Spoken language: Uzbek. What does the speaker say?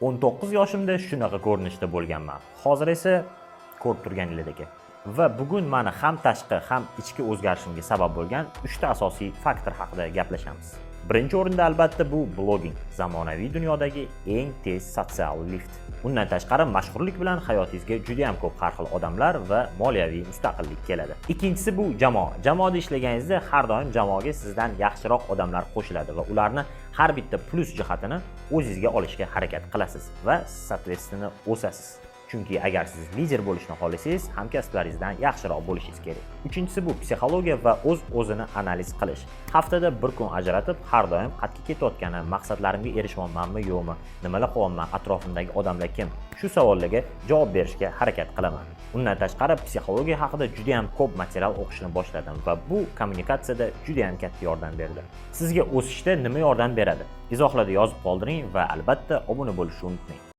19 yoshimda shunaqa ko'rinishda bo'lganman. Hozir esa ko'rib turganingizdek. Va bugun mani ham tashqi, ham ichki o'zgarishimga sabab bo'lgan 3 ta asosiy faktor haqida gaplashamiz. Birinchi o'rinda, albatta, bu blogging, zamonaviy dunyodagi eng tez sotsial lift. Undan tashqari, mashhurlik bilan hayotingizga juda ham ko'p har xil odamlar va moliyaviy mustaqillik keladi. Ikkinchisi bu jamoa. Jamoada ishlaganingizda har doim jamoaga sizdan yaxshiroq odamlar qo'shiladi va ularni har bitta plyus jihatini o'zingizga olishga harakat qilasiz va, соответственно, o'sasiz. Chunki agar siz lider bo'lishni xohlasangiz, hamkasblaringizdan yaxshiroq bo'lishingiz kerak. Uchinchisi bu psixologiya va o'z o'zini analiz qilish. Haftada bir kun ajratib, har doim qayerga ketayotganim, maqsadlarimga erishyapmanmi, yo'qmi, nimalar qilyapman, atrofimdagi odamlar kim, shu savollarga javob berishga harakat qilaman. Undan tashqari, psixologiya haqida juda ham ko'p material o'qishni boshladim va bu kommunikatsiyada juda ham katta yordam berdi. Sizga o'sishda nima yordam beradi? Izohlarda yozib qoldiring va, albatta, obuna bo'lishni unutmang.